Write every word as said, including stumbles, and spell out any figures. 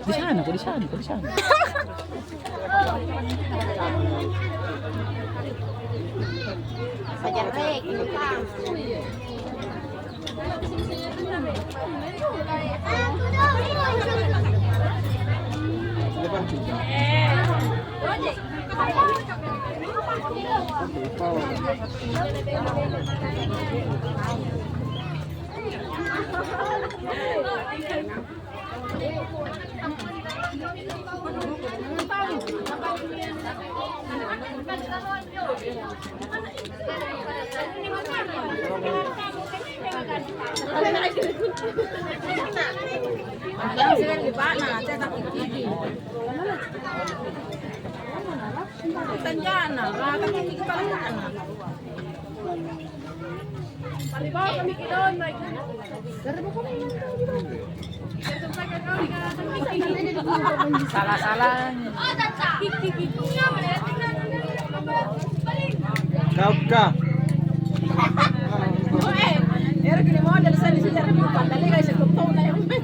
Di sana, kok di sana, kok di sana. Tanjana, rata kiki palana. Salah-salah. Kau kah? Ero gini model saya di sini, pandali guys, itu tahu lah yang main.